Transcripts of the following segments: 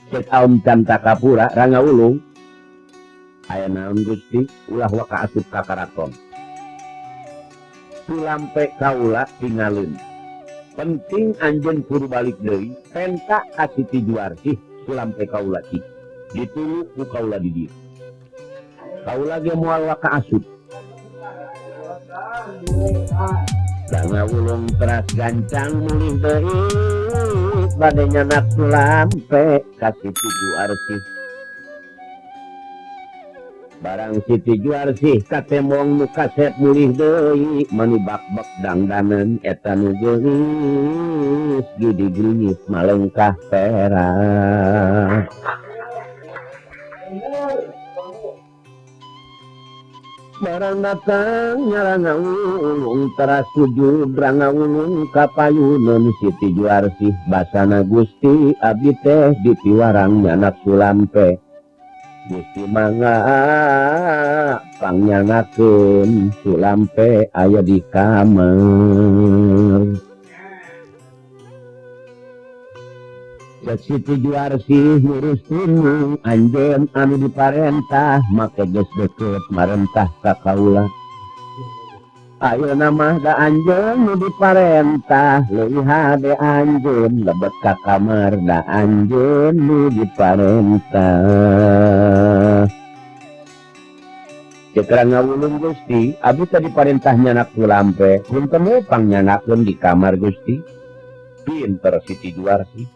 Cek Aum Cantakapura Rangga Wulung aya naon Gusti ulah waka asup ka karaton. Sulampe kaula tinggalin. Penting anjeun kudu balik deui penta ka Siti Juarsih sulampe kaula cik. Ditunggu ku kaula di dieu. Kaula ge moal waka asup. Rangga Wulung teras gancang mulih deui bade nyanak sulampe ka Siti Juarsih. Barang Siti Juarsih katembong nu kasep mulih deui mani bak-bak dangdanan eta nu geulis gidi gringit malengkah perak. Barang datang Rangga Wulung teras sujud Rangga Wulung ka payuneun Siti Juarsih basana Gusti abdi teh dipiwarang nyanak sulampe. Gusti mangga pangnyangakeun sulampe aya di kamar. Cek Siti Juarsih ngurus tunung anjeun anu diparentah make geus deukeut marentah ka kaula. Ayeuna mah da anjeun nu diparentah leuwih hade anjeun lebet ka kamar da anjeun nu diparentah. Cek Rangga Wulung Gusti abdi teh diparentah nyanak sulampe punten we pangnyangakeun di kamar Gusti. Pinter Siti Juarsih.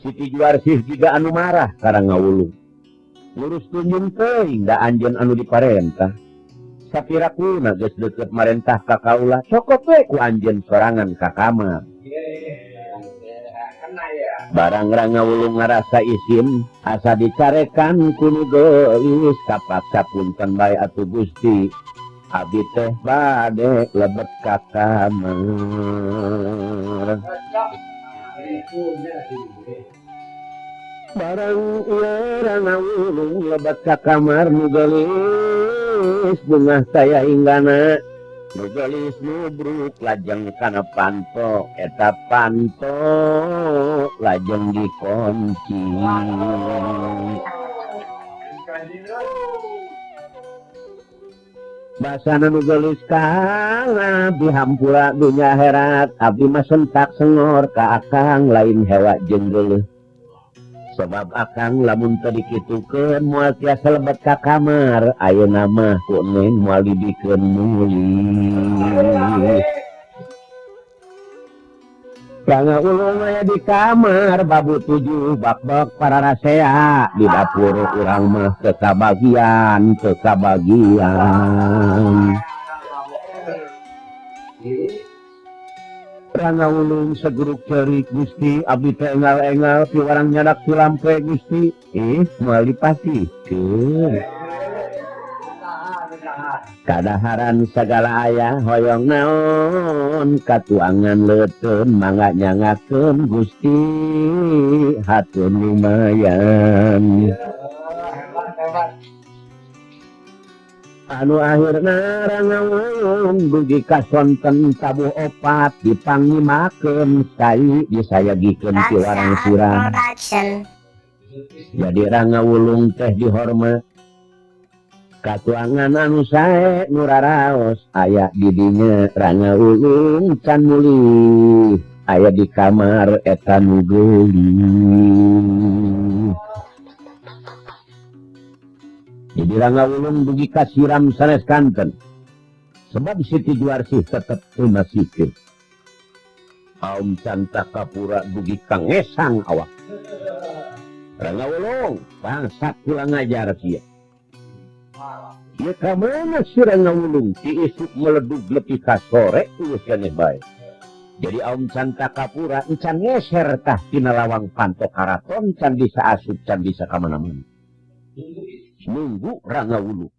Siti Juarsih juga anu marah ka Rangga Wulung. Ngurus tunjung teuing da anjeun anu diparentah. Sapirakuna geus deukeut marentah ka kaula cokot we ku anjeun sorangan ka kamar. Barang Rangga Wulung ngarasa isin asa dicarekan ku nu geulis kapaksa punten bae atuh Gusti. Abdi teh bade lebet ka kamar. Barang Rangga Wulung lebet ka kamar nu geulis bungah saya inggana nu geulis nubruk lajeng kana panto eta panto lajeng dikunci. Basana nu geulis kana dihampura dunya akhirat abdi mah sentak sengor ka akang lain hewa jeung geuleuh. Sebab akang lamun teu dikitukeun moal tiasa lebet ka kamar ayeuna mah ku neng moal dibikeun mulih. Rangga Wulung aya di kamar babu tujuh bak-bak pararasea di dapur urang mah teu kabagian teu kabagian. Rangga Wulung seguruk ceurik Gusti abdi teh engal-engal piwarang nyadak sulampe Gusti ih moal dipasihkeun. Kadaharan sagala aya hoyong naon katuangan leuteun mangga nyangakeun Gusti hatur lumayan. Anu akhirna Rangga Wulung dugi ka sonten tabuh opat dipangimakeun sai disayagikeun piwarang sirah. Jadi Rangga Wulung teh dihormat. Katuangan anu sae nu raraos aya di dinya Rangga Wulung can mulih aya di kamar eta nu geulis. Jadi Rangga Wulung dugi ka siram sanes kanten. Sebab Siti Juarsih tetep masikeun. Aum Cantakapura dugi ka ngesang awak. Rangga Wulung bangsat kula ngajar sia. Ieu ka mana si Rangga Wulung ti isuk meledug leupi ka sore geus keneh bae. Jadi Aum Cantakapura encan ngeser tah tina lawang panto karaton can bisa asup can bisa ka mana-mana. Nunggu Rangga Wulung.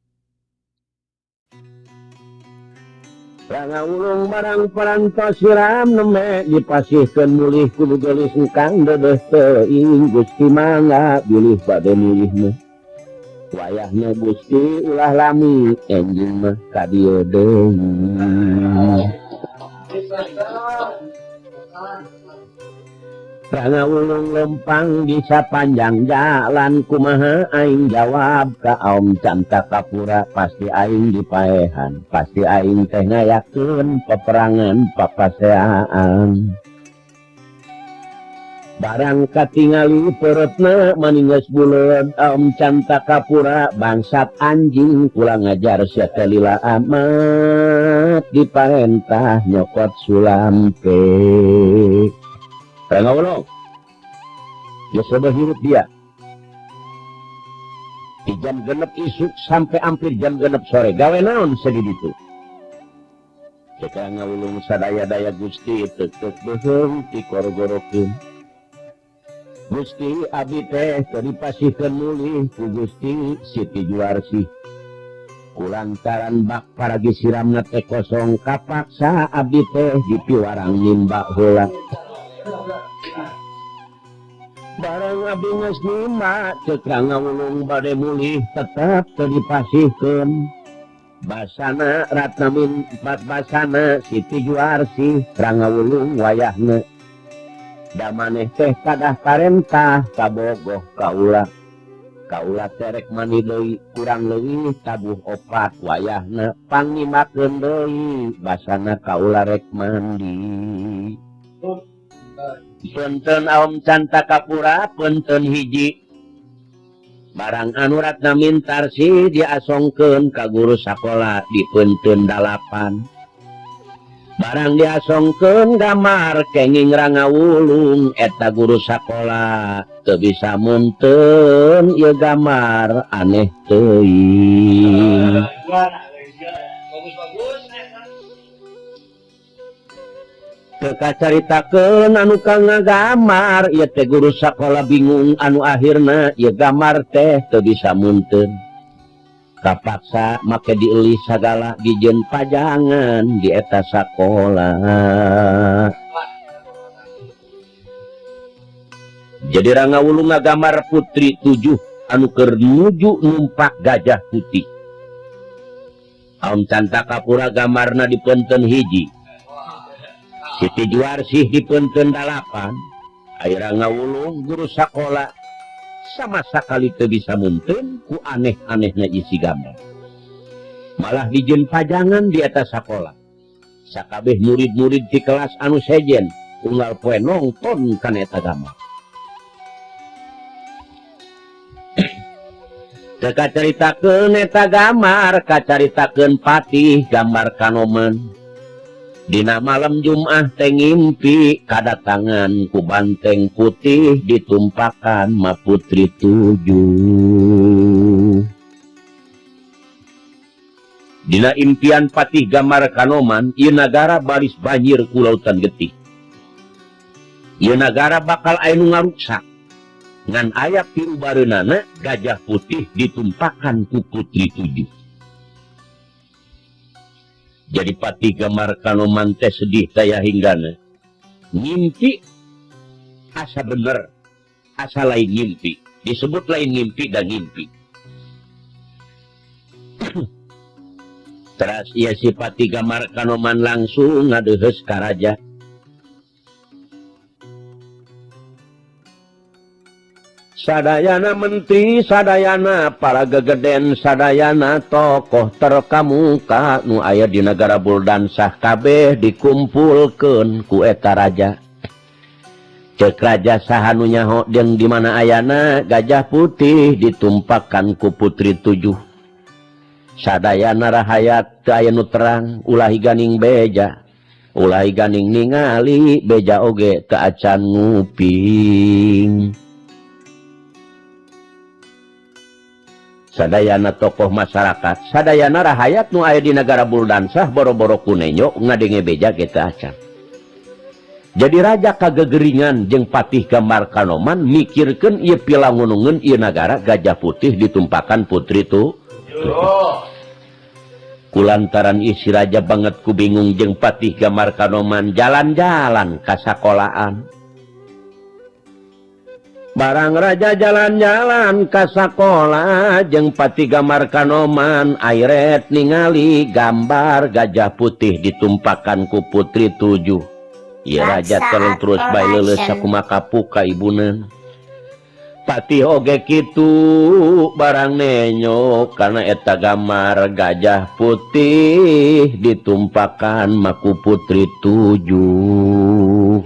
Rangga Wulung barang parantos siram neme dipasihkeun mulih ku nu geulis engkang deudeuh teuing Gusti mangga bilih bade mulih mah. Wayahna Gusti ulah lami enjing mah ka dieu deui. Rangga Wulung lempang di sapanjang jalan kumaha aing jawab ka Aom Canta Kapura pasti aing dipaehan pasti aing teh ngayakeun peperangan papaseaan barang katingali perutna maninges buleud Aom Canta Kapura bangsat anjing kula ngajar sia teh lila amat diparentah nyokot sulampe. Rangga Wulung geus loba hirup dia di jam 6 isuk sampai hampir jam 6 sore gawe naon sedi ditu. Cek Rangga Wulung sadaya-daya Gusti teuk beuheung tikorgorokeun. Gusti abdi teh teu dipasihkeun mulih ku Gusti Siti Juarsih. Kulantaran bak paragi siramna teh kosong kapaksa abdi teh dipiwarang nimba heula. Barang abdi geus nimba cek Rangga Wulung bade mulih tetep teu dipasihkeun. Basana Ratna min empat basana Siti Juarsih Rangga Wulung wayahna. Da maneh teh kadah parentah kabogoh kaula. Kaula terek mani deui kurang leuwih tabuh opat wayahna pangnimakeun deui basana kaula rek mandi. Punten Aom Canta Kapura punten hiji. Barang anu Ratna Mintarsih diasongkeun ka guru sakola di punten 8. Barang diasongkeun gambar kenging Rangga Wulung eta guru sakola teu bisa meunteun ieu gambar aneh teuing. Teu kacaritakeun anu ka ngagambar ieu teh guru sakola bingung anu akhirna ieu gambar teh teu bisa meunteun. Kapaksa make dieulis sagala dijieun pajangan di eta sakola. Jadi Rangga Wulung ngagambar putri 7 anu keur nuju numpak gajah putih. Aom Canta Kapura gambarna dipeunteun hiji. Siti Juarsih dipeunteun 8. Ai Rangga Wulung guru sakola sama sakali teu bisa meunteun ku aneh-anehna isi gambar. Malah dijieun pajangan di atas sakola. Sakabeh murid-murid di kelas anu sejen unggal poe nongton kana eta gambar. Teu kacaritakeun eta gambar, kacaritakeun patih gambar Kanoman. Dina malam Jumat teh ngimpi kadatangan ku banteng putih ditumpakan ma putri 7. Dina impian patih gambar Kanoman, ieu nagara baris banjir ku lautan getih. Ieu nagara bakal aya nu ngaruksak. Ngan aya pirubareunana gajah putih ditumpakan ku putri 7. Jadi patih gambar Kanoman teh sedih daya hinggana. Ngimpi asa bener, asa lain ngimpi. Disebut lain ngimpi dan ngimpi. Teras ieu si patih gambar Kanoman langsung ngadeuheus ka raja. Sadayana menteri, sadayana para gegeden, sadayana tokoh terkamuka nu aya di negara Buldansah kabeh dikumpulkeun ku eta raja. Cek raja saha nu nyaho jeung di mana ayana gajah putih ditumpakan ku putri 7. Sadayana rahayat teu aya nu terang, ulah ganing beja, ulah ganing ningali beja oge teu acan nguping. Sadayana tokoh masyarakat, sadayana rahayat nu aya di negara Buldansah boro-boro kunenyo ngadenge beja ge teu acan. Jadi raja kagegeringan jeung patih gambar Kanoman mikirkeun ieu pilangunungeun ieu nagara gajah putih ditumpakan putri tu. Kulantaran isi raja banget ku bingung jeung patih gambar Kanoman jalan-jalan ka sakolaan. Barang raja jalan-jalan ka sakola jeung patih gambar Kanoman airet ningali gambar gajah putih ditumpakan ku putri 7. Ieu raja terus bae leuleus sakumaha kapuk ka ibunan. Patih oge kitu barang nenyo karena eta gambar gajah putih ditumpakan maku putri tujuh.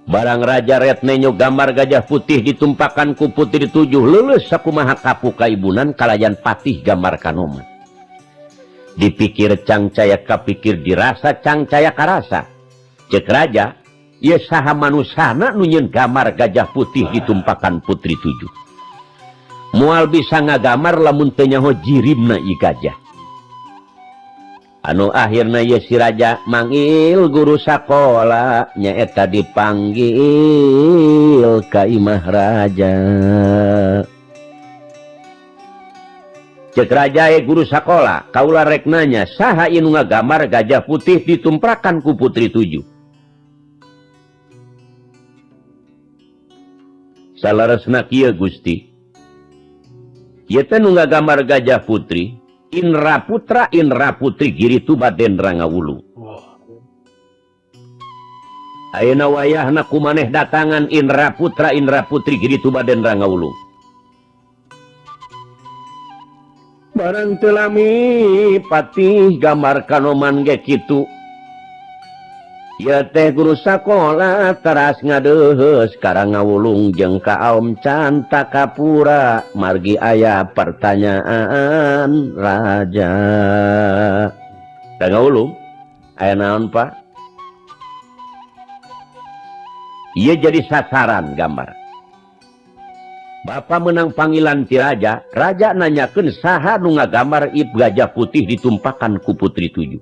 Barang raja ret nenyo gambar gajah putih ditumpakan ku putri tujuh leuleus sakumaha kapuk ka ibunan kalayan patih gambar kanoman. Dipikir cangcaya kapikir dirasa cangcaya karasa. Cek raja, ieu saha manusana nu nyeun gambar gajah putih ditumpakan putri tujuh. Moal bisa ngagambar lamun teu nyaho jirimna ieu gajah. Anu akhirna ieu si raja manggil guru sakola nyaeta dipanggil ka imah raja. Cek raja ye guru sakola, kaula rek nanya saha ieu nu ngagambar gajah putih ditumprakan ku putri tujuh. Saleresna kieu Gusti. Ieu teh nu ngagambar gajah putri, Indra Putra Indra Putri Giri Tuba Dendra Ngawulu. Ayeuna wayahna kumaneh datangan Indra Putra Indra Putri Giri Tuba Dendra Ngawulu. Barang teu lami patih gambar kanoman ge kitu. Ieu teh guru sakola teras ngadeuheus karang ngawulung jeung ka Aom Cantakapura margi aya pertanyaan raja. Ka ngawulung aya naon Pak? Ieu jadi sasaran gambar. Bapak menang panggilan ti raja, raja nanyakeun saha nu ngagambar ip gajah putih ditumpakan ku putri tujuh.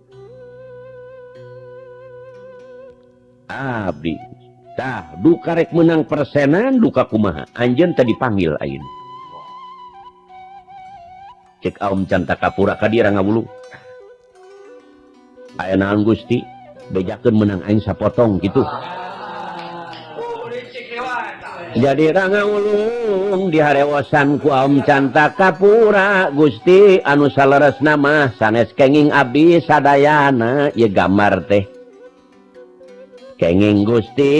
Abdi, tah duka rek menang persenan duka kumaha, anjeun teh dipanggil ayeuna. Cek Aom Cantakapura ka dieu ngawulung. Aya naon Gusti? Bejakeun menang aing sapotong kitu. Jadi rangawulung diharewosan ku Aom Cantakapura Gusti anu saleresna mah sanes kenging abdi sadayana ieu gambar teh. Kenging Gusti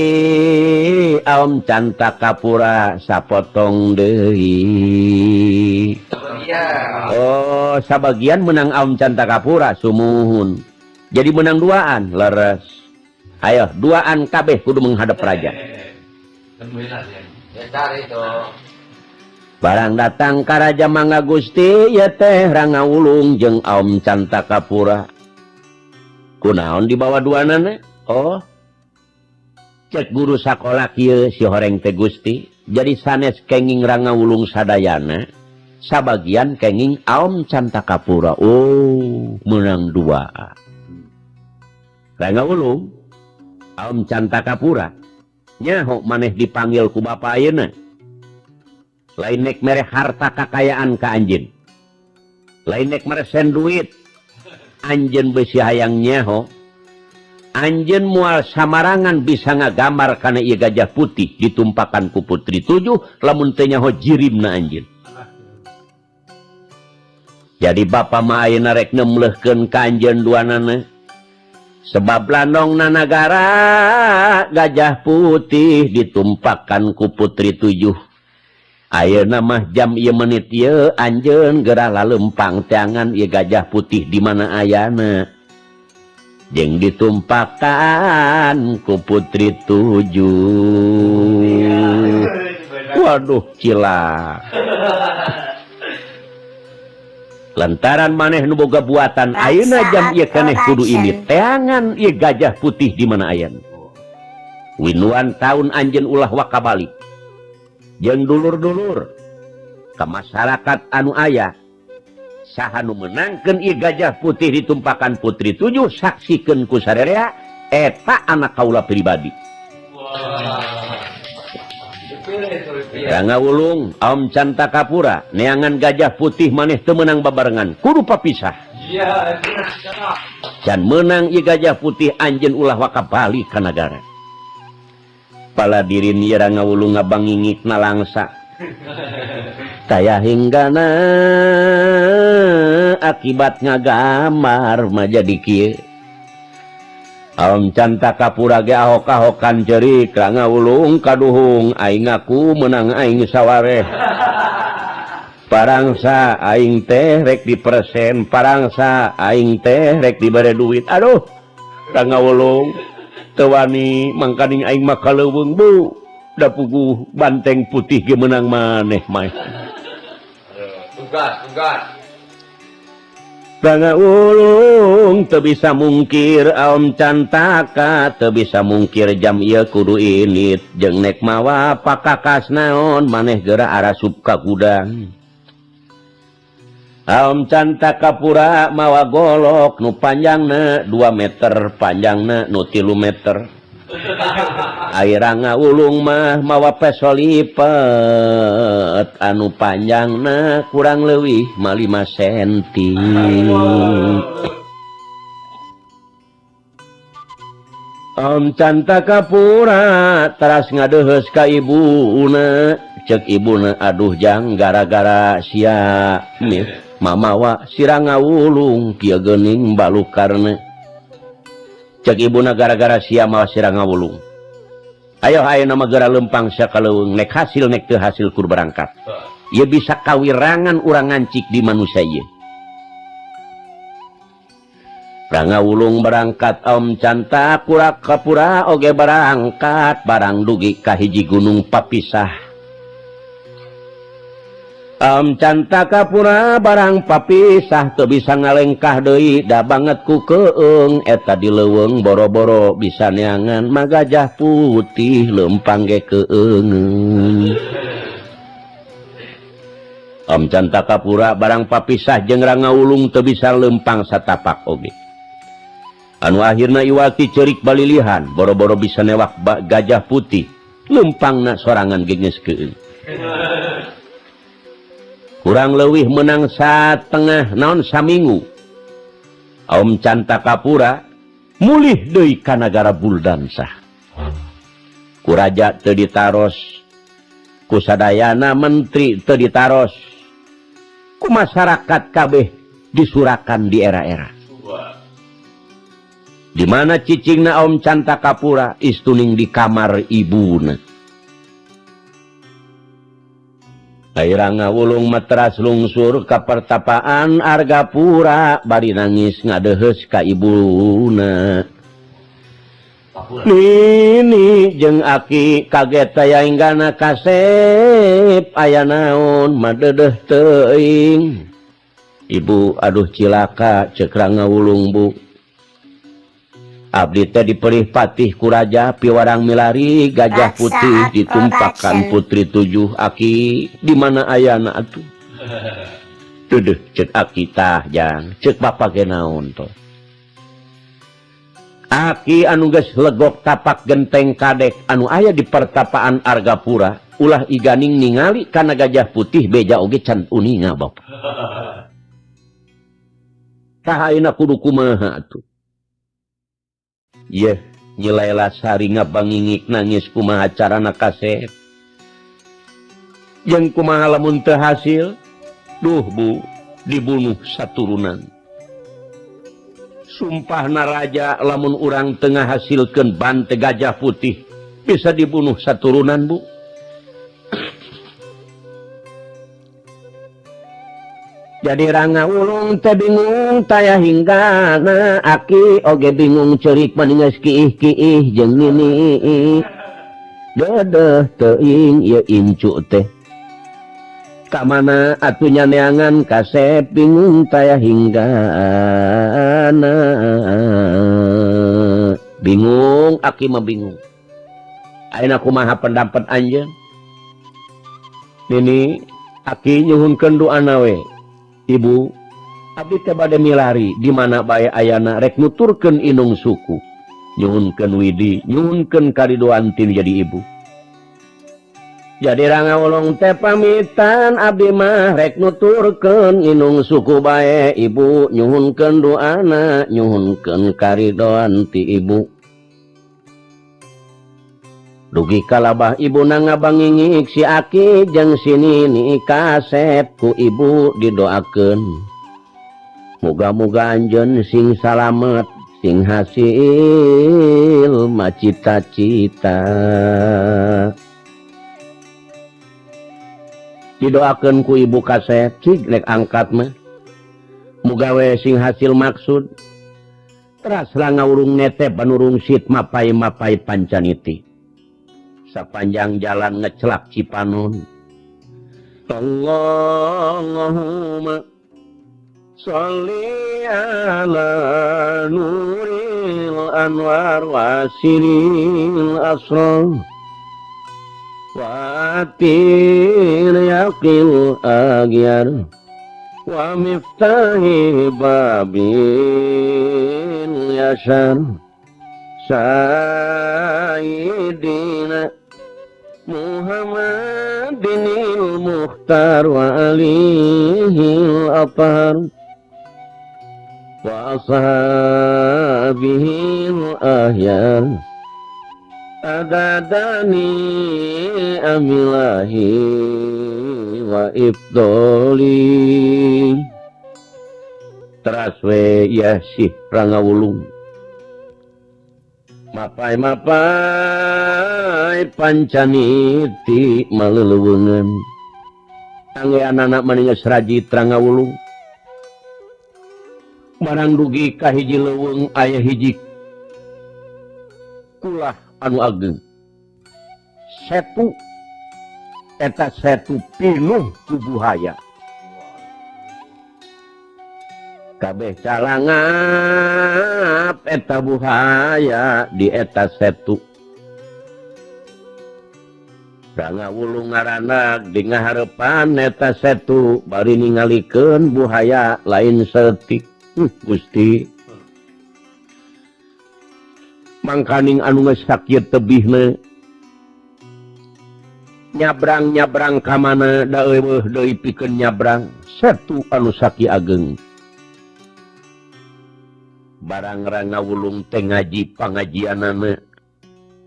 Aom Cantakapura sapotong deui. Oh, sabagian menang Aom Cantakapura sumuhun. Jadi menang duaan leres. Ayo duaan kabeh kudu menghadap raja. Barang datang ka raja mangga Gusti ieu teh rangawulung jeung Aom Cantakapura. Kunaon dibawa duanana? Oh. Cek guru sakola kieu si horeng teh Gusti. Jadi sanes kenging rangawulung sadayana, sabagian kenging Aom Cantakapura. Oh, menang dua. Rangawulung Aom Cantakapura nyaho maneh dipanggil ku bapa ayeuna. Lain nek mere harta kakayaan ka anjeun. Lain nek mere sen duit. Anjeun beusi hayang nyaho. Anjeun moal samarangan bisa ngagambar kana ieu gajah putih ditumpakan ku putri tujuh lamun teu nyaho jirimna anjeun. Jadi bapa mah ayeuna rek nemleuhkeun ka anjeun duanana. Sebab landong nagara gajah putih ditumpakan ku putri tujuh. Ayeuna mah jam ieu menit ieu anjeun geura lalempang teangan ieu gajah putih di mana ayana. Jeung ditumpakan ku putri tujuh. Waduh cilak. Lantaran maneh nu boga buatan ayeuna jam ieu keneh kudu ini teangan ieu gajah putih di mana ayana. Winuan taun anjeun ulah wakabalik. Jeung dulur-dulur ka masyarakat anu aya saha nu meunangkeun ieu gajah putih ditumpakan putri tujuh saksikeun ku sarerea eta anak kaula pribadi. Rangawulung Aom Cantakapura neangan gajah putih maneh teu meunang babarengan kudu papisah. Can meunang ieu gajah putih anjeun ulah waka balik ka nagara. Paladirin ieu Rangawulung ngabangingik nalangsa. Taya hinggana akibat ngagambar mah jadi kieu. Aom Cantaka Pura ge ahok-ahokan ceurik Rangga Wulung kaduhung aing ngaku meunang aing sawareh. Parangsa aing teh rek dipersen, parangsa aing teh rek dibere duit. Aduh, Rangga Wulung teu wani mangkaning aing mah ka leuweung bu. Da puguh banteng putih ge meunang maneh mah. Tugas, tugas. Rangga Wulung teu bisa mungkir Aom Cantaka teu bisa mungkir jam ieu kudu init jeung nek mawa pakakas naon maneh geura arasup ka gudang. Aom Cantaka Pura mawa golok nu panjangna 2 meter panjangna nu 3 meter. Ai Rangga Wulung mah mawa peso lipet anu panjangna kurang leuwih mah 5 senti. Aom Cantaka Pura teras ngadeuheus ka ibuna, ceuk ibuna aduh jang gara-gara sia mamawa si Rangga Wulung kieu geuning balukarna. Ceuk ibuna gara-gara sia mawa si Rangga Wulung. Ayo ayeuna mah geura leumpang sia ka leuweung nek hasil nek teu hasil kur berangkat. Ieu bisa kawirangan urang ngancik di manusia ieu. Rangga Wulung berangkat Aom Cantaka Pura oge berangkat barang dugi ka hiji gunung papisah. Aom Cantaka Pura barang papisah teu bisa ngalengkah deui da banget ku keung eta di leuweung boro-boro bisa neangan magajah putih leumpang ge keungeun. Aom Cantaka Pura barang papisah jeung Rangga Wulung teu bisa leumpang satapak oge. Anu akhirna iwati ceurik balilihan boro-boro bisa newak gajah putih leumpangna sorangan ge geus keung. Kurang leuwih menang satengah naon saminggu. Aom Cantaka Pura mulih deui ka nagara Buldansah. Ku raja teu ditaros, ku sadayana menteri teu ditaros, ku masyarakat kabeh disurakan di era-era. Di mana cicingna Aom Cantaka Pura istuning di kamar ibuna. Ai Rangga Wulung materas lungsur ka pertapaan Argapura bari nangis ngadeheus ka ibuna. Nini jeung aki kaget aya inggana kasep aya naon madedeh teuing. Ibu aduh cilaka ceuk Rangga Wulung bu. Abdi teh diperih patih ku raja piwarang milari gajah putih ditumpakan putri 7 aki di mana ayana atuh. Deudeuh ceuk aki tah jang ceuk bapa ge naon toh. Aki anu geus legok tapak genteng kadek anu aya di pertapaan Argapura ulah iganing ningali kana gajah putih beja oge can uninga bapa. Tah ayeuna kudu kumaha atuh. Yeh, Nyi Laila Sari ngabangingik nangis kumaha carana kasep. Jeung kumaha lamun teu hasil? Duh bu, dibunuh saturunan. Sumpahna raja lamun urang teu ngahasilkeun bante gajah putih bisa dibunuh saturunan bu. Jadi Rangga Wulung teh bingung taya hinggana aki oge bingung ceurik maningeus kiih-kiih jeung nini. Dedeh teuing ieu incu teh. Ka mana atuh nyaneangan kasep bingung taya hinggana. Bingung aki mah bingung. Ayeuna kumaha pendapat anjeun? Nini aki nyuhunkeun doana we. Ibu, abdi teh bade milari di mana bae ayana rek nuturkeun inung suku. Nyuhunkeun widi, nyuhunkeun karidoan ti jadi ibu. Jadi Rangga Wulung teh pamitan abdi mah rek nuturkeun inung suku bae ibu, nyuhunkeun doana, nyuhunkeun karidoan ti ibu. Dugi kalabah ibu ngabangingik si aki jeung si nini kasep ku ibu didoakeun. Muga-muga anjeun sing salamet, Sing hasil mah cita-cita. Didoakeun ku ibu kasep cig rek angkat mah. Muga we sing hasil maksud. Teras Rangga Wulung netep anu rungsit mapai-mapai pancaniti. Sapanjang jalan ngecelak Cipanon. Allahumma sholli ala nuril anwar wa siril asrar wa atil yaqil agyar wa miftahi babil yashar sayyidina Muhammadinil Mukhtar wa alihil athar wa ashabihil ahyar adadani amilahi wa ibdoli. Teras we ya sih Rangga Wulung mapai-mapai pancaniti maleleuweungan anggean anak maninges rajit Rangga Wulung barang dugi ka hiji leuweung aya hiji kulah anu ageng setu eta setu pinuh ku buhaya kabeh calangap eta buhaya di eta setu. Rangga Wulung ngaranak di ngaharepan eta setu bari ningalikeun buhaya lain saeutik. Gusti mangkaning anu geus sakieu tebihna nyabrang-nyabrang ka mana da eueuh deui pikeun nyabrang setu anu sakieu ageng. Barang Rangga Wulung teh ngaji pangajianana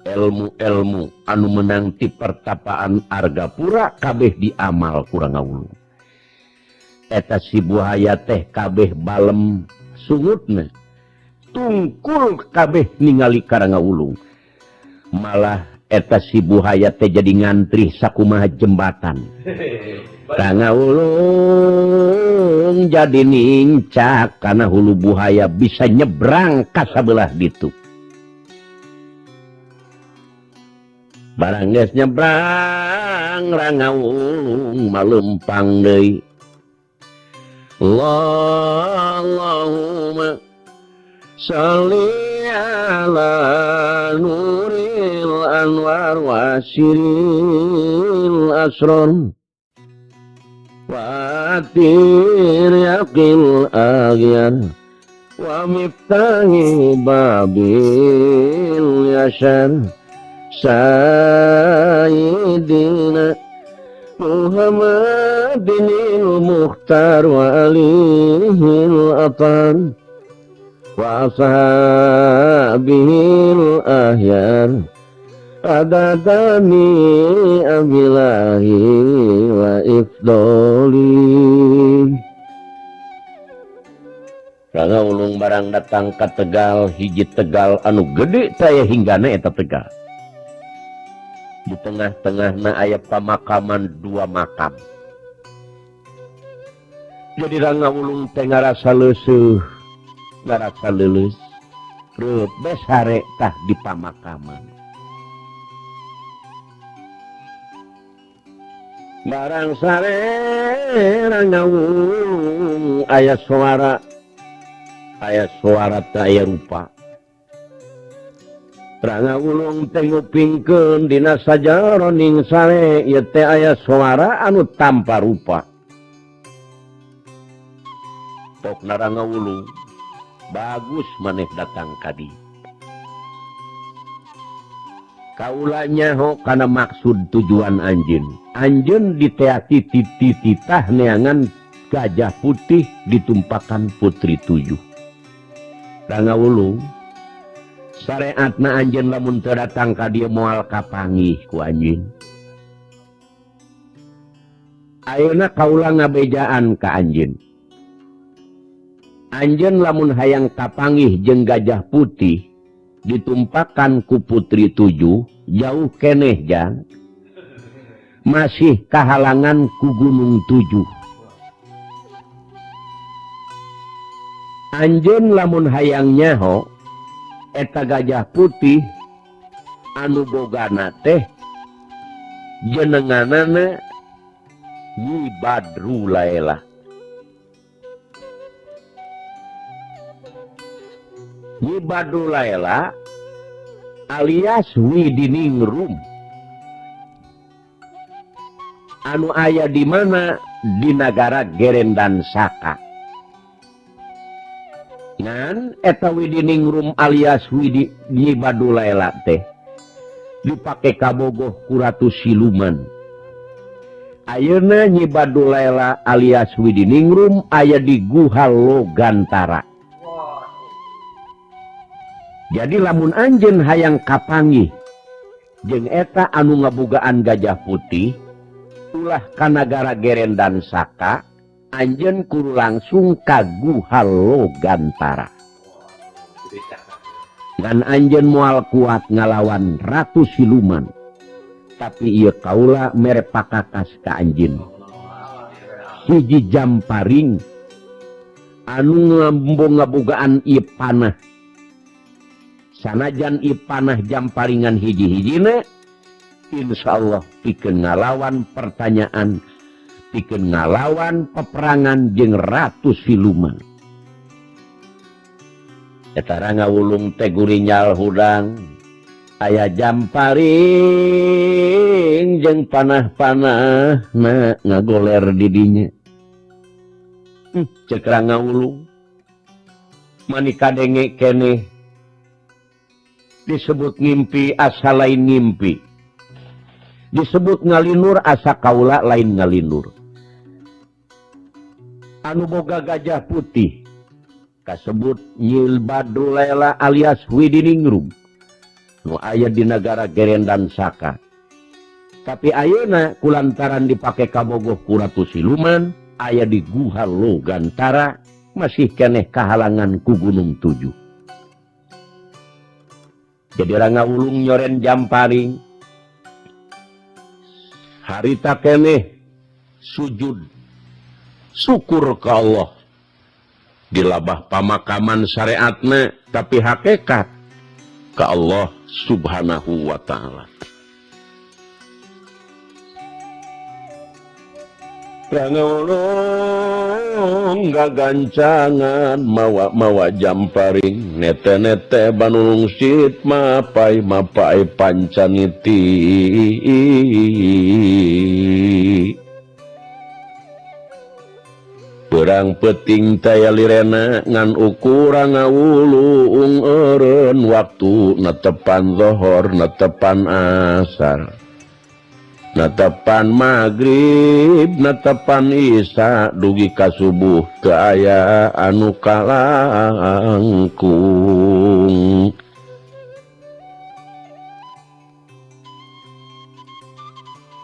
ilmu-ilmu anu menang ti pertapaan Argapura kabeh diamal ku Rangga Wulung. Eta si buhaya teh kabeh balem sungutna tungkul kabeh ningali ka Rangga Wulung. Malah eta si buhaya teh jadi ngantri sakumaha jembatan. Rangga Wulung jadi nincak karena hulu buhaya bisa nyebrang ka sabelah ditu. Barang geus nyebrang Rangga Wulung malempang deui. Allahumma sholli ala nuril anwar wa siril asrar wa atir yaqil agyar wa miftahi babil yashar sayyidina Muhammadinil Mukhtar wa alihil athar wa ashabihil ahyar adadani abilahi wa ifdoli. Rangga Wulung barang datang ka Tegal, hiji Tegal anu gede teh hinggana eta Tegal. Di tengah-tengahna aya pamakaman dua makam. Jadi Rangga Wulung teh ngarasa leuseuh, ngarasa leuleus, reup besare tah di pamakaman. Barang sare Rangga Wulung aya suara teh aya rupa. Rangga Wulung teh ngupingkeun dina sajaroning sare ieu teh aya suara anu tanpa rupa. Pokna Rangga Wulung bagus maneh datang ka dieu. Kaula nyaho kana maksud tujuan anjeun. Anjeun diteaki titah neangan gajah putih ditumpakan putri tujuh. Rangga Wulung sareatna anjeun lamun teu datang ka dieu moal kapanggih ku anjeun. Ayeuna kaula ngabejaan ka anjeun. Anjeun lamun hayang kapanggih jeung Gajah Putih ditumpakan ku Putri Tujuh jauh keneh jang masih kahalangan ku Gunung Tujuh. Anjeun lamun hayang nyaho eta Gajah Putih anu bogana teh jenenganana Nyi Badru Laela. Nyi Badru Laela alias Widiningrum anu aya di mana di nagara Gerendan Saka. Ngan eta Widiningrum alias Widi Nyi Badru Laela teh dipake kabogoh ku Ratu Siluman. Ayeuna Nyi Badru Laela alias Widiningrum aya di Guha Logantara. Jadi lamun anjeun hayang kapanggih jeung eta anu ngabogaan Gajah Putih ulah ka nagara Gerendan Saka, anjeun kudu langsung ka Guha Logantara. Ngan anjeun moal kuat ngalawan Ratu Siluman, tapi ieu kaula mere pakakas ka anjeun. Hiji jamparing anu ngambung ngabogaan ieu panah. Sanajan ieu panah jamparingan hiji-hijina, insyaallah pikeun ngalawan pertanyaan, pikeun ngalawan peperangan jeung Ratu Siluman. Eta Rangga Wulung teh gurinyal hudang aya jamparing jeung panah-panah na ngagoler di dinya. Cek Rangga Wulung mani kadenge keneh disebut ngimpi asa lain ngimpi, disebut ngalinur asa kaula lain ngalinur. Anu boga Gajah Putih kasebut Nyi Badru Laela alias Widiningrum nu aya di nagara Gerendan Saka. Tapi ayeuna kulantaran dipake kabogoh ku Ratu Siluman aya di Guha Logantara masih keneh kahalangan ku Gunung Tujuh. Jadi Rangga Wulung nyoren jamparing harita keneh sujud syukur ka Allah di labah pamakaman syariatna, tapi hakikat ka Allah Subhanahu wa ta'ala. Rangga Wulung gagancangan mawa-mawa jamparing nete-nete banulung sit mapai-mapai pancaniti. Perang peting taya lirena ngan ukuran ngawulung eureun waktu netepan zohor netepan asar netepan maghrib netepan isya dugi ka subuh teu aya anu kalangkung.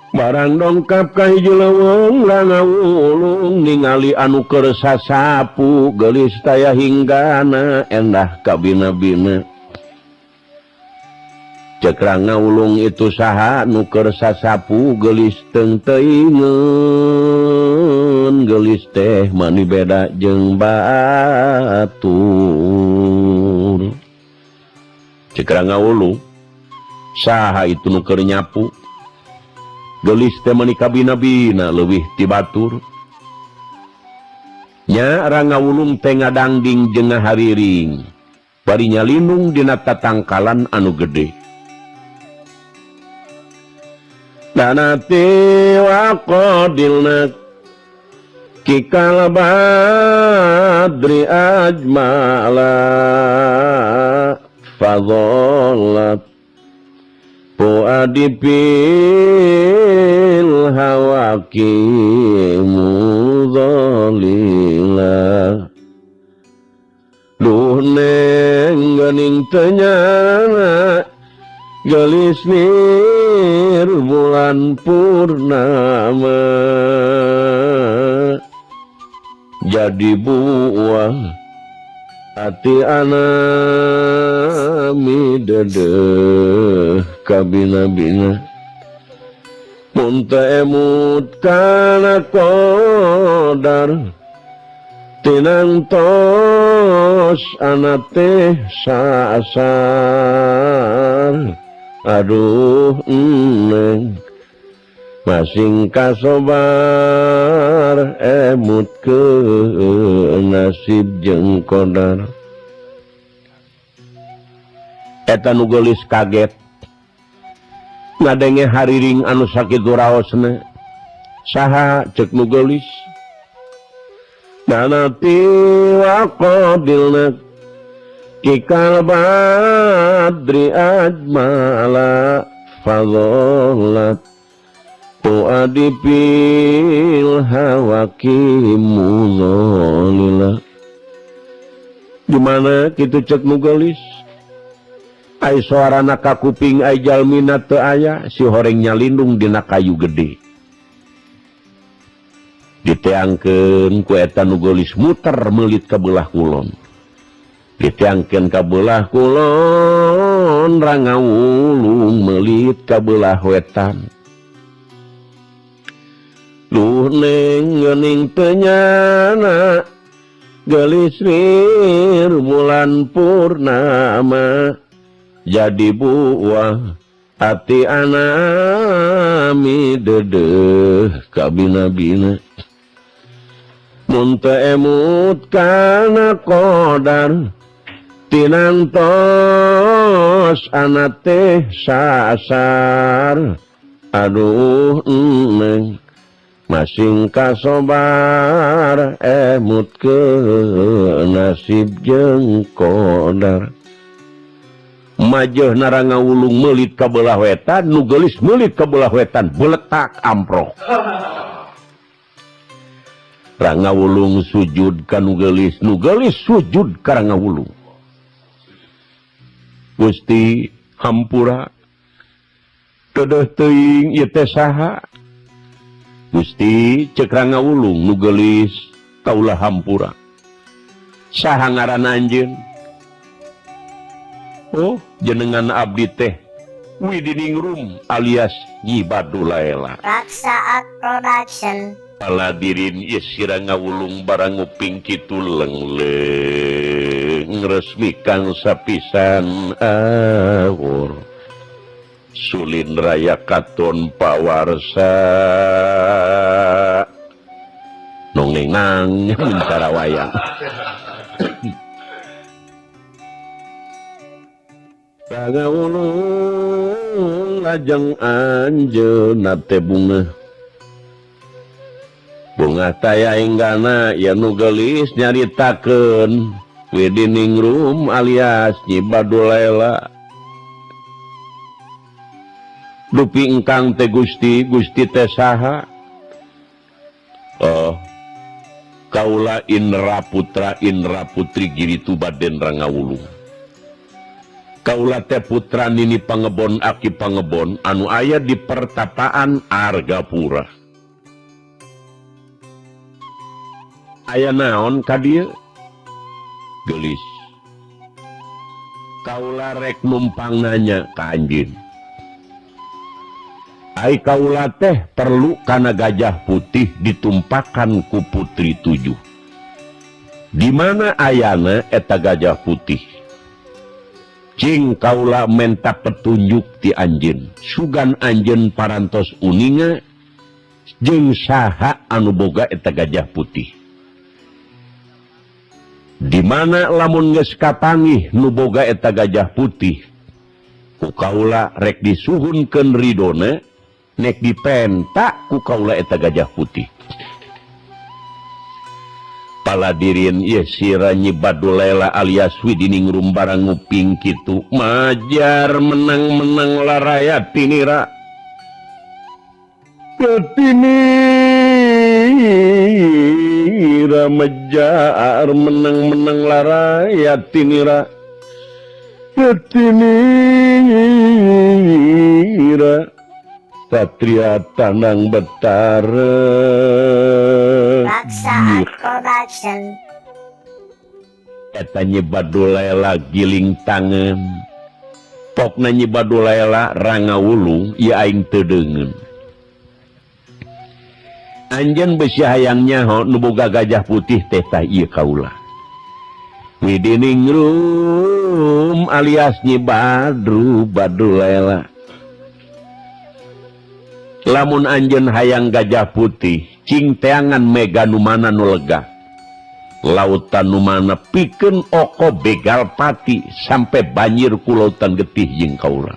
Barang dongkap ka hiji leuweung Rangga Wulung ningali anu keur sasapu geulis taya hinggana endah ka bina-bina. Cek Rangga Wulung itu saha nu keur sasapu geulis teung teuingeun geulis teh mani beda jeung batur. Cek Rangga Wulung saha itu nu keur nyapu geulis teh mani kabina-bina leuwih ti batur. Nya Rangga Wulung teh ngadangding jeung ngahariring bari nyalinung dina tatangkalan anu gede. Danati waqadilna kikal badri ajmala fadhallat fuadi fil hawaki mudhalila. Duh neng geuning teu nyana geulis nir bulan purnama jadi buah Ati anami dedeh kabina-bina mun teu emut kana qadar tinantos ana teh sasar. Aduh neng masing kasobar emut ke nasib jeung qadar. Eta nu geulis kaget ngadenge hariring anu sakitu raosna. Saha ceuk nu geulis? Nanati waqadilna kikal badri ajmala fadhalat tuadipil hawaki muzalila. Dimana kitu cek nu geulis? Ai suarana ka kuping ai jalmina teu aya, si horeng nyalindung dina kayu gede. Diteangkeun ku eta nu geulis muter meulit ka beulah kulon. Diteangkeun ka beulah kulon Rangawulung meulit ka beulah wetan. Duh neng geuning teu nyana geulis lir bulan purnama jadi buah ati anami dedeh kabina-bina. Mun teu emut kana qadar tinantos ana teh sasar. Aduh neng masing kasobar emut ke nasib jeung qadar. Majeuh Narangawulung meulit ka beulah wetan, nu geulis meulit ka beulah wetan, beletak amprok. Rangawulung sujud ka nu geulis, nu geulis sujud ka Rangawulung. Gusti hampura keudeuh teuing ieu teh saha? Gusti ceuk Rangawulung nu geulis kaulah hampura. Saha ngaran anjeun? Oh, jenengan abdi teh Widiningrum alias Nyi Badulaela. Raksa Production. Paladirin ieu si Rangawulung barang nguping kitu lengleng resmi kang sapisan awur. Sulin raya katon pawarsa nongenang muncara wayang. Rangawulung lajeng anjeunna teh bunga. Bunga taya inggana ya nu geulis nyaritakeun Widiningrum alias Nyi Badulaela. Dupi engkang teh Gusti, Gusti teh saha? Oh, kaula Indra Putra Indra Putri Giri Tubaden Rangawulung. Kaula teh putra Nini Pangebon Aki Pangebon anu aya di pertapaan Argapura. Aya naon ka dieu? Geulis. Kaula rek numpang nanya ka anjeun. Ai kaula teh perlu kana gajah putih ditumpakan ku putri tujuh. Di mana ayana eta gajah putih? Cing kaula menta petunjuk ti anjeun. Sugan anjeun parantos uninga jeung saha anu boga eta gajah putih. Di mana lamun geus kapanggih nu boga eta gajah putih, ku kaula rek disuhunkeun ridona, nek dipenta ku kaula eta gajah putih. Paladirin ieu sira Nyi Badulaela alias Widiningrum barang nguping kitu majar menang-menang laraya tinira. Tinira mejar menang-menang laraya tinira. Tinira Satria Tanang Betara. Raksa Production. Eta Nyi Badulela giling tangan. Pokna Nyi Badulela Ranga Wulung ieu aing teu deungeun. Anjeun besi hayang nyaho nu boga gajah putih teh tah ieu kaula. Widiningrum alias Nyi Badru Badulela. Lamun anjeun hayang gajah putih cing teangan mega nu mana nu lega. Lautan nu mana pikeun oko begal pati sampai banjir ku lautan getih jeung kaula.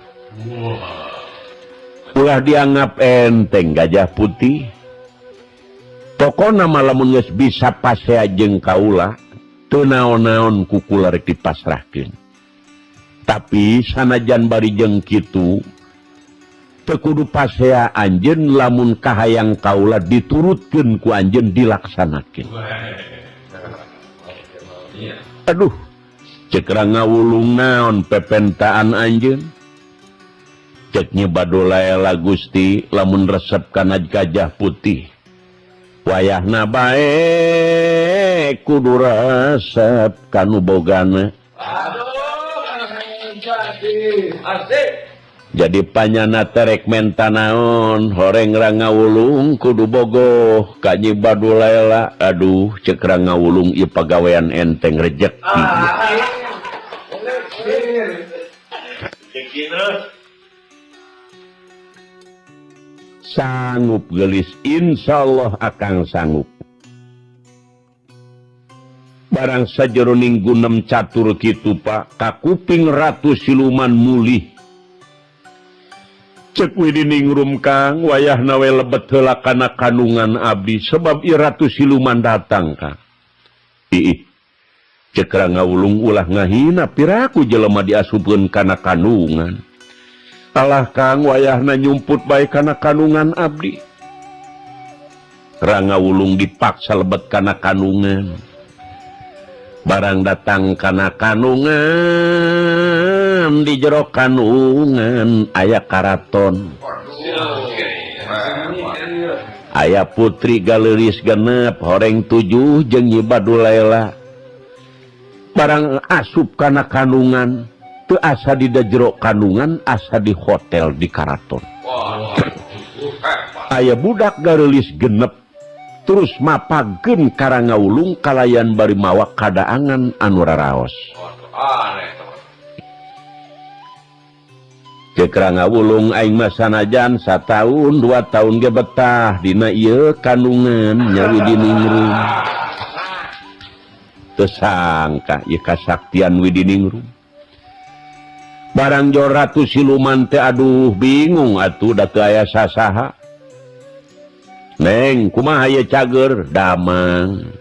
Ulah dianggap enteng gajah putih. Pokona mah lamun geus bisa pasea jeung kaula teu naon-naon ku kula rek dipasrahkeun. Tapi sanajan bari jeung kitu teu kudu pasea anjeun lamun kahayang kaula diturutkeun ku anjeun dilaksanakeun. Aduh, cek Ranga Wulung naon pepentaan anjeun? Cek Nyi Badulela Gusti lamun resep kana gajah putih. Wayahna bae kudu resep kanu bogana. Jadi panyana terek menta naon horeng Ranga Wulung kudu bogoh ka Nyi Badulela. Aduh, cek Ranga Wulung ieu pagawean enteng rejeki. Sanggup gelis, insyaallah akang sanggup. Barang sajeroning gunem catur kitu Pak, kakuping Ratu Siluman mulih. Cek Widiningrum Kang, wayahna we lebet heula kana kandungan abdi sebab ieu Ratu Siluman datang Kang. Iih. Cek Ranga Wulung ulah ngahina piraku jelema diasupkeun kana kandungan. Alah Kang, wayahna nyumput bae kana kandungan abdi. Ranga Wulung dipaksa lebet kana kandungan. Barang datang kana kandungan, di jero kandungan aya karaton. Aya putri galeulis genep horeng 7 jeung Nyi Badulela. Barang asup kana kandungan, teu asa di jero kandungan, asa di hotel di karaton. Aya budak gareulis genep terus mapageun ka Ranga Wulung kalayan bari mawa kadaangan anu raraos. Cek Ranga Wulung aing mah sanajan sataun 2 tahun ge betah dina ieu kandungan nya Widiningrum. Teu sangka ieu kasaktian Widiningrum. Barang jor Ratu Siluman teh aduh bingung atuh da teu aya sasaha. Neng kumaha ieu cager damang.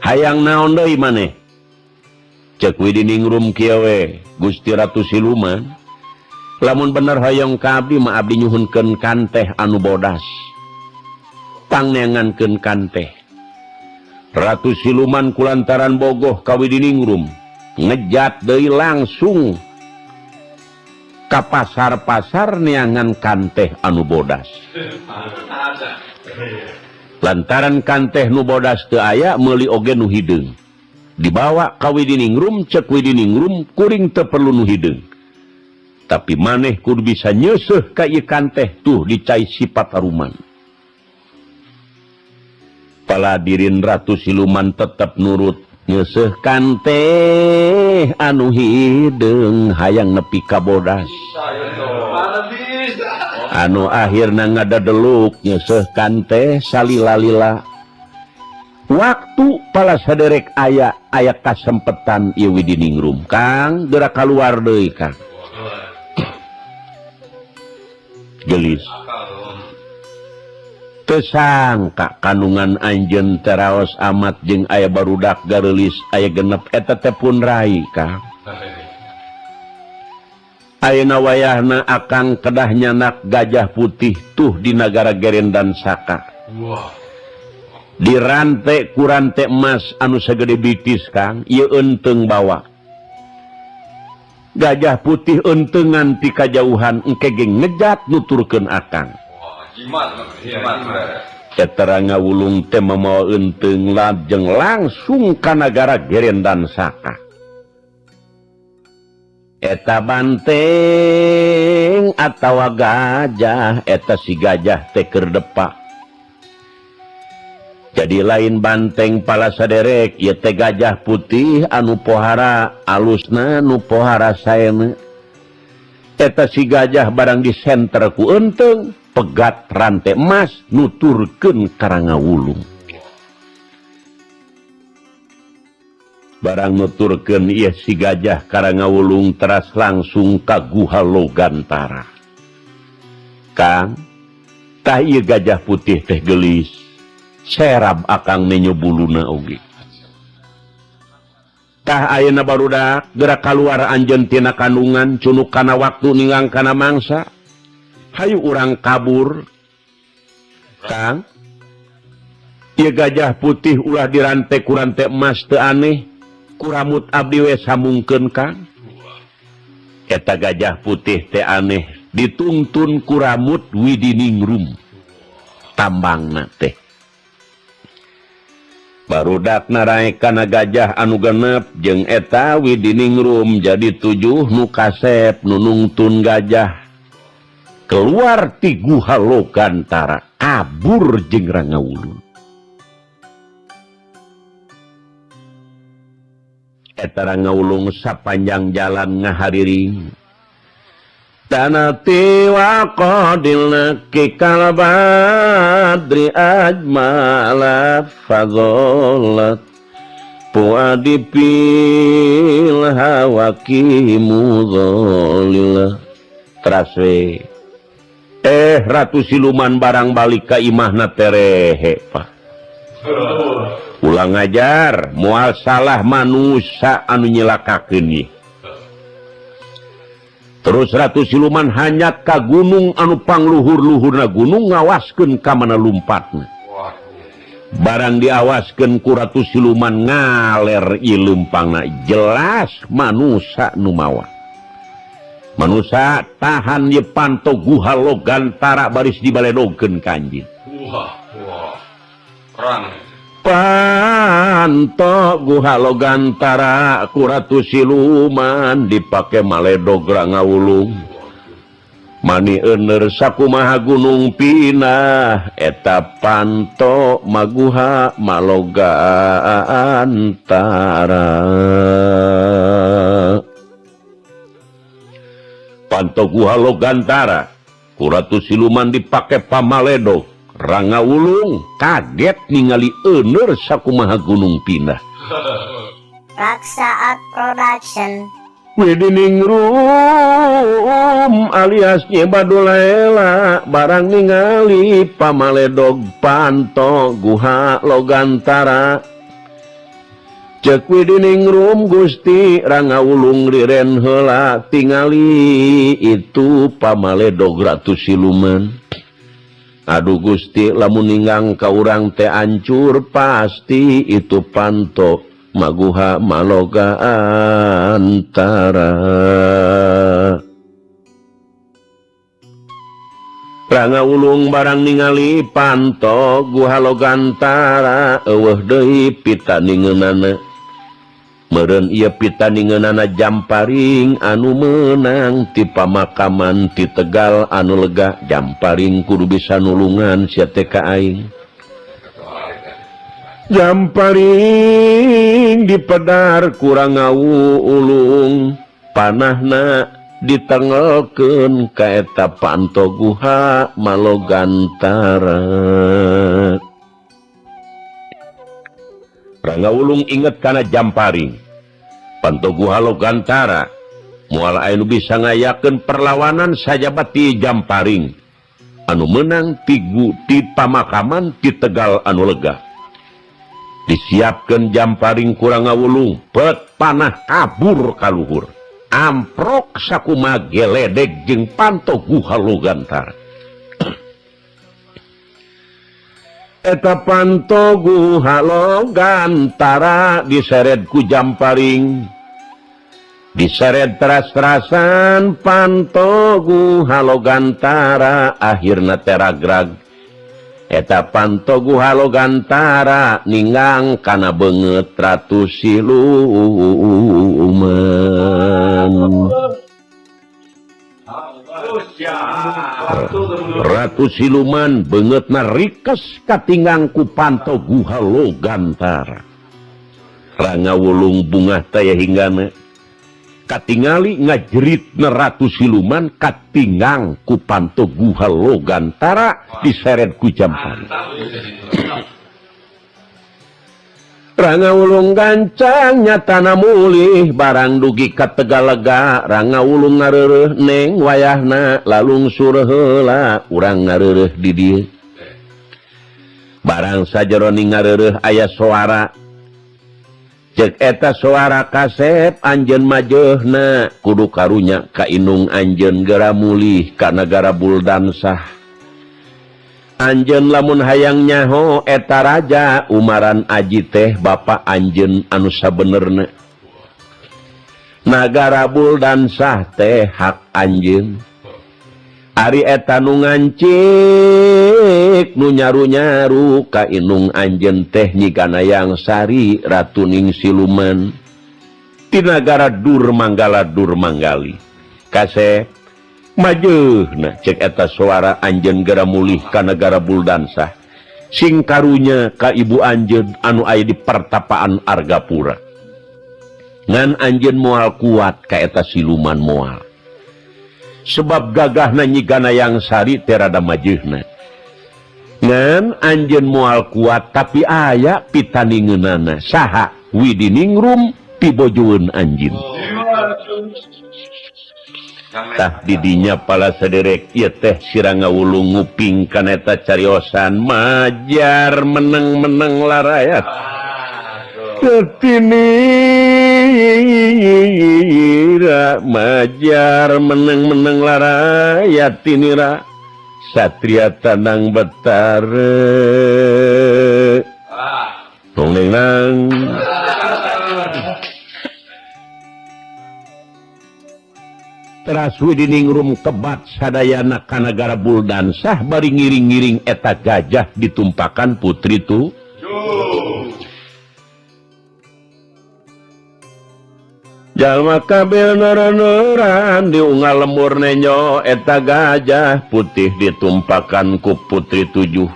Hayang naon deui maneh? Cek Widiningrum kieu we, Gusti Ratu Siluman. Lamun bener hoyong ka abdi mah abdi nyuhunkeun kanteh anu bodas. Pangneangankeun kanteh. Ratu Siluman kulantaran bogoh ka Widiningrum, ngejat deui langsung ka pasar-pasar neangan kanteh anu bodas. Lantaran kanteh nu bodas teu aya meuli oge nu hideung. Dibawa ka Widiningrum, cek Widiningrum kuring teu perlu nu hideung. Tapi maneh kudu bisa nyeuseuh ka ieu kanteh tuh dicai sifat haruman. Paladirin Ratu Siluman tetep nurut nyeuseuh kanteh anu hideung hayang nepi ka bodas. Anu akhirna ngadadeluk nyeuseuh kanteh salila-lila. Waktu pala saderek aya aya kasempetan ieu Widiningrum Kang geura kaluar deui Kang. Gelis. Teu sangka kandungan anjeun teraos amat jeung aya barudak gareulis aya genep eta teh pun rai Kang. Ayeuna wayahna akang kedah nyanak gajah putih tuh di nagara Gerendan Saka. Dirante ku rante emas anu sagede bitis Kang, ieu eunteung bawa. Gajah putih eunteungan ti kajauhan engke ge ngejat nuturkeun akang. Eta Rangga Wulung teh mamawa eunteung lajeng langsung ka nagara Gerendan Saka. Eta banteng atawa gajah, eta si gajah teh keur depak. Jadi lain banteng pala saderek, ieu teh gajah putih anu pohara alusna nu pohara saena. Eta si gajah barang disenter ku eunteung, pegat rantai emas nuturkeun ka Rangga Wulung. Barang nuturkeun ieu si gajah ka Rangga Wulung teras langsung ka Guha Logantara. Kang, tah ieu gajah putih teh geulis, serab akang menyo buluna oge. Tah ayeuna barudak geura kaluar anjeun tina kandungan cunuk kana waktu ninggang kana mangsa. Hayu urang kabur. Kang, ieu gajah putih ulah dirante ku rante emas teu aneh, kuramut abdi we sambungkeun Kang. Eta gajah putih teh aneh dituntun kuramut Widiningrum tambangna teh. Barudak naraek kana gajah anu genep jeung eta Widiningrum jadi 7 nu kasep nu nungtun gajah. Keluar ti Guha Logantara kabur jeung Rangga Wulung. Eta Rangga Wulung sapanjang jalan ngahariring. Tanati wa qadil kikal badri ajmala fadhalat puadi pil hawaki mudhalila. Traswe Ratu Siluman barang balik ka imahna terehe Pak. Ulang ngajar moal salah manusia anu nyelakakeun ieu. Terus Ratu Siluman hanyat ka gunung anu pangluhur-luhurna gunung ngawaskeun ka mana lumpatna. Barang diawaskeun ku Ratu Siluman ngaler ieu leumpangna jelas manusia nu mawa. Manusia tahan ye panto Guha Logantara baris dibaledogkeun ka anjeun. Wah, wah. Perang. Panto Guha Logantara ku Ratu Siluman dipake maledog Rangga Wulung. Mani euneur sakumaha gunung pinah eta panto maguha Malogantara. Panto Guha Logantara ku Ratu Siluman dipake pamaledog Rangga Wulung kaget ningali euneur sakumaha gunung pindah. Raksaat Production. Widiningrum alias Nyi Badulela barang ningali pamaledog panto Guha Logantara. Cek Widiningrum Gusti Rangga Wulung riren heula tingali itu pamaledog Ratu Siluman. Aduh Gusti lamun ninggang ka urang teh ancur pasti itu panto Maguha Malogantara. Rangga Wulung barang ningali panto Guha Logantara eueuh deui pitaningeunana. Meureun ieu pitaningeunana Jamparing anu meunang ti pamakaman ti Tegal anu lega. Jamparing kudu bisa nulungan sia teh ka aing. Jamparing dipedar ku Rangga Wulung panahna ditengelkeun ka eta panto Guha Malogantara. Rangga Wulung inget kana Jamparing. Panto Guha Logantara moal aya nu bisa ngayakeun perlawanan sajabati Jamparing anu meunang ti pamakaman ti Tegal anu lega. Disiapkeun Jamparing ku Rangga Wulung, pet panah kabur ka luhur. Amprok sakumaha geledeg jeung panto Guha Logantara. Eta panto Guha Logantara diseret ku Jamparing. Diseret teras-terasan panto Guha Logantara akhirna teragrag. Eta panto Guha Logantara ninggang kana beungeut Ratu Siluman. Ratu Siluman beungeutna rikes katinggang ku panto Guha Logantara. Rangga Wulung bungah taya hinggana katingali ngajeritna Ratu Siluman katinggang ku panto Guha Logantara diseret ku Jampari. Rangga Wulung gancang nyatana mulih barang dugi ka Tegalega. Rangga Wulung ngareureuh neng wayahna lalungsur heula urang ngareureuh di dieu. Barang sajeroning ngareureuh aya soara. Cek eta suara kasep anjeun majeuhna kudu karunya ka indung anjeun geura mulih ka nagara Buldansah. Anjeun lamun hayang nyaho eta raja Umaran Aji teh bapa anjeun anu sabenerna. Nagara Buldansah teh hak anjeun. Ari eta nu ngancik nu nyaru-nyaru ka indung anjeun teh Nyi Ganayang Sari Ratuning Siluman ti nagara Durmanggala Durmanggali. Kasep majeuhna cek eta suara anjeun geura mulih ka nagara Buldansah. Sing karunya ka ibu anjeun anu aya di pertapaan Argapura. Ngan anjeun moal kuat ka eta siluman moal. Sebab gagahna Nyi Ganayang Sari teh rada majeuhna. Ngan anjeun moal kuat tapi aya pitaningeunana saha Widiningrum pibojoeun anjeun. Tah didinya pala saderek ieu teh si Rangga Wulung nguping kana eta cariosan majar meneng-meneng larayat. Tinira majar meneng-meneng larayat tinira satria tanang betare. Tong neng Teras Widiningrum kebat sadayana ka nagara Buldansah bari ngiring-ngiring eta gajah ditumpakan putri tu. Jalma kabel noronoran diunggal lembur nenyo eta gajah putih ditumpakan ku putri tujuh.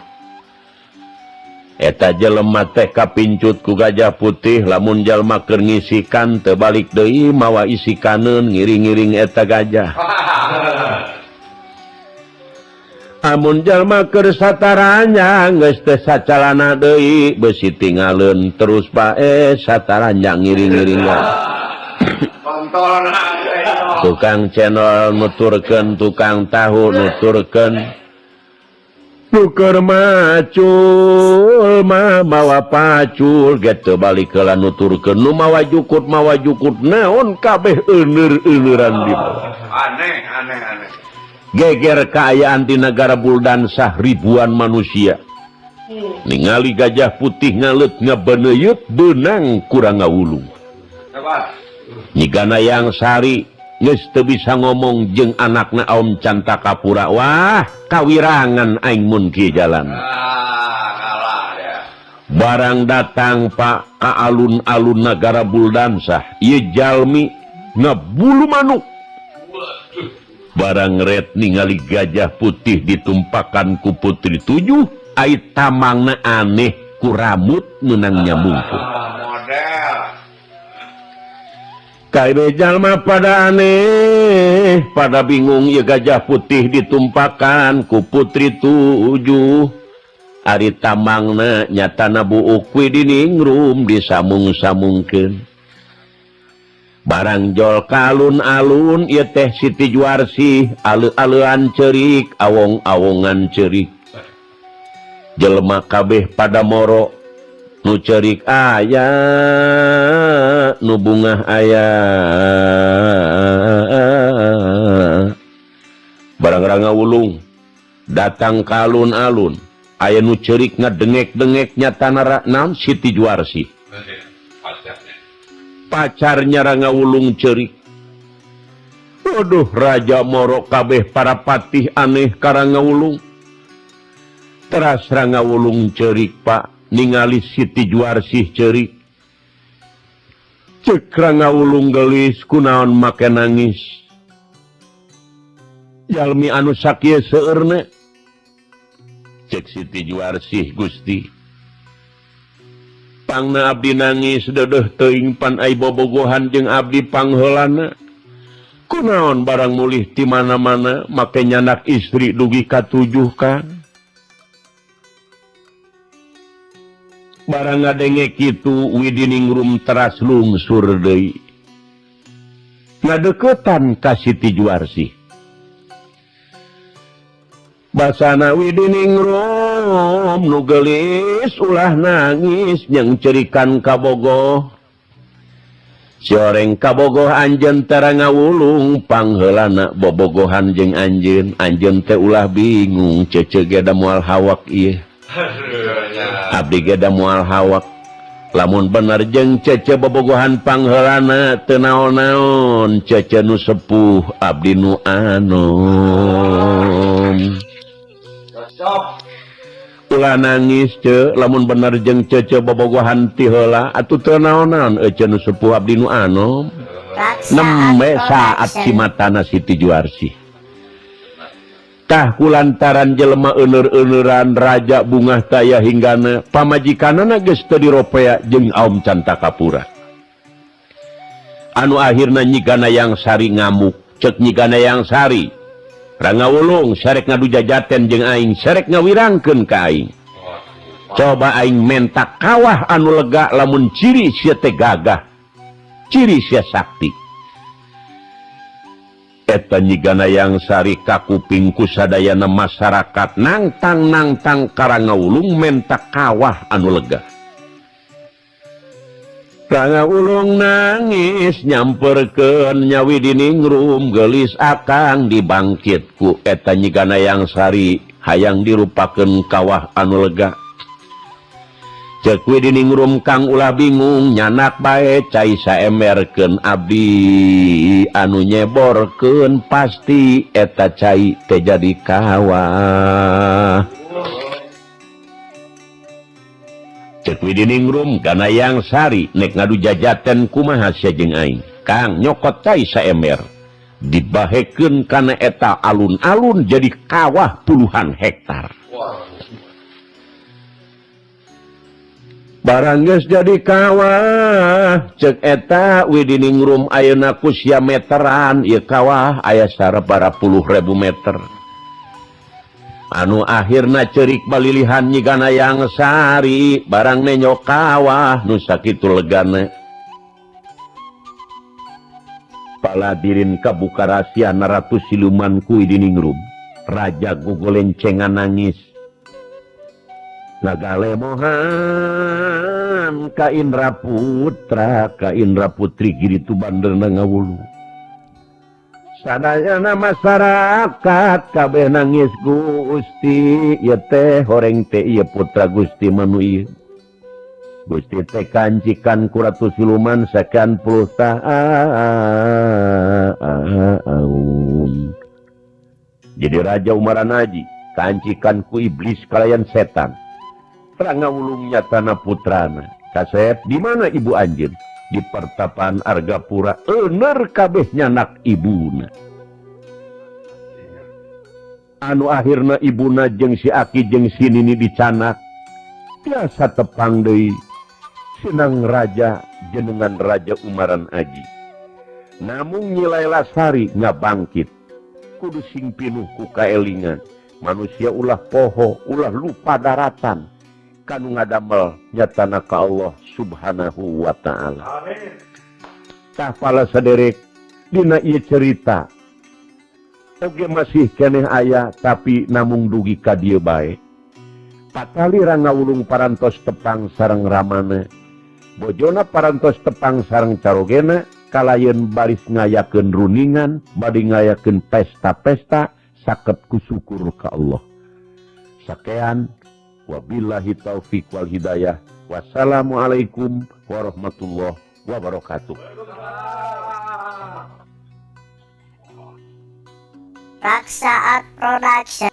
Eta jelema teh kapincut ku gajah putih lamun jalma keur ngisikan teu balik deui mawa isikaneun ngiring-ngiring eta gajah. Amun jalma keur sataranya geus teh sacalana deui beusi tingaleun terus bae sataranya ngiring-ngiring. Tukang channel nuturkeun, tukang tahu nuturkeun. Nuker macul mah mawa pacul geus balik heula nuturkeun nu mawa jukut naon kabeh euneur-euneuran di bawah. Aneh aneh aneh. Geger kaayaan di nagara Buldansah ribuan manusia. Ningali gajah putih ngaleut ngabeuneuyeut beunang ku Rangga Wulung. Nyi Ganayang Sari geus teu bisa ngomong jeung anakna Aom Cantakapura. Wah, kawirangan aing mun kieu jalan. Barang datang Pak ka alun-alun nagara Buldansah, ieu jalmi ngabulu manuk. Barang ret ningali gajah putih ditumpakan ku putri tujuh, ai tamangna aneh ku ramut meunang nyambungkeun. Kabeh jalma pada aneh, pada bingung ieu gajah putih ditumpakan ku putri tujuh. Ari tamangna nyatana buuk Widiningrum disamung-samungkeun. Barang jol ka alun-alun ieu teh Siti Juarsih aleu-aleuan ceurik, awong-awongan ceurik. Jelema kabeh pada moro, nu ceurik aya, nu bungah aya. Barang Rangga Wulung datang ka alun-alun, aya nu ceurik ngadengek-dengek nyatana naon Siti Juarsih. Pacarnya Rangga Wulung ceurik. Waduh, raja moro kabeh para patih aneh ka Rangga Wulung. Teras Rangawulung ceurik Pak ningali Siti Juarsih ceurik. Cek Rangawulung gelis kunaon make nangis. Jalmi anu sakieu seueurna. Cek Siti Juarsih Gusti. Pangna abdi nangis deudeuh teuing pan ai bobogohan jeung abdi pangheulana. Kunaon barang mulih ti mana-mana make nyanak istri dugi ka 7 kan. Barang ngadenge kitu Widiningrum teras lungsur deui. Ngadeukeutan ka Siti Juarsih. Basana Widiningrum nu geulis ulah nangis jeung cerikan kabogoh. Sioreng kabogoh anjeun tara ngawulung pangheulana bobogohan jeung anjeun, anjeun teh ulah bingung cece ge da moal hawak ieu. Abdi ge da moal hawak. Lamun bener jeung cece bobogohan pangheulana teu naon-naon, cece nu sepuh abdi nu anom. Ulah nangis ce, lamun bener jeung cece bobogohan ti heula atuh teu naon-naon ece nu sepuh abdi nu anom. Nembe saat si matana Siti Juarsih. Tah kulantaran jelema euneur-euneuran raja bungah taya hinggana pamajikanana geus teu diropea jeung Aom Cantakapura. Anu akhirna Nyi Ganayang Sari ngamuk, cek Nyi Ganayang Sari. Rangawulung sarek ngadu jajaten jeung aing, sarek ngawirangkeun ka aing. Coba aing menta kawah anu lega lamun ciri sia teh gagah, ciri sia sakti. Eta Nyi Ganayang Sari kakuping ku sadayana masyarakat nangtang-nangtang ka Rangawulung menta kawah anu lega. Rangawulung nangis nyamperkeun nya Widiningrum geulis akang dibangkit ku eta Nyi Ganayang Sari hayang dirupakeun kawah anu lega. Ceuk Widiningrum kang ulah bingung nyanak bae cai saemerkeun abdi anu nyeborkeun pasti eta cai teh jadi kawah. Cek Widiningrum Ganayang Sari nek ngadu jajaten kumaha sia jeung aing. Kang nyokot cai saemer dibahekeun kana eta alun-alun jadi kawah puluhan hektar. Barang geus jadi kawah cek eta Widiningrum ayeuna ku sia meteran ieu kawah aya sabaraha puluh ribu meter. Anu akhirna ceurik balilihan Nyi Ganayang Sari barang nenyo kawah nu sakitu legana. Paladirin kabuka rahasia Ratu Siluman ku Widiningrum. Raja gogolencengan nangis. Ngagalemohan ka Indra Putra, ka Indra Putri Giri Tubanderna ngawulu. Sadayana masyarakat kabeh nangis Gusti, ieu teh horeng teh ieu putra Gusti manu ieu. Gusti teh kancikan ku Ratu Siluman sekian puluh tahun. Jadi Raja Umaran Haji kancikan ku iblis kalayan setan. Rangawulung nyatana putrana. Kasep di mana ibu anjeun? Di pertapaan Argapura euneur kabeh nyanak ibuna. Anu akhirna ibuna jeung si aki jeung si nini dicanak. Tiasa tepang deui sinang raja jenengan Raja Umaran Aji. Namung Nyi Laila Sari ngabangkit. Kudu sing pinuh ku kaelingan. Manusia ulah poho, ulah lupa daratan. Kanu ngadamel nyatana ka Allah Subhanahu wa ta'ala. Amin. Tah pala saderek dina ieu cerita oge masih keneh aya tapi namung dugi ka dieu bae. Patali Rangawulung parantos tepang sareng ramana. Bojona parantos tepang sareng carogena kalayan baris ngayakeun runingan, bari ngayakeun pesta-pesta saket ku syukur ka Allah. Sakean wabillahi taufik wal hidayah. Wassalamualaikum warahmatullahi wabarakatuh. Raksa Art Production.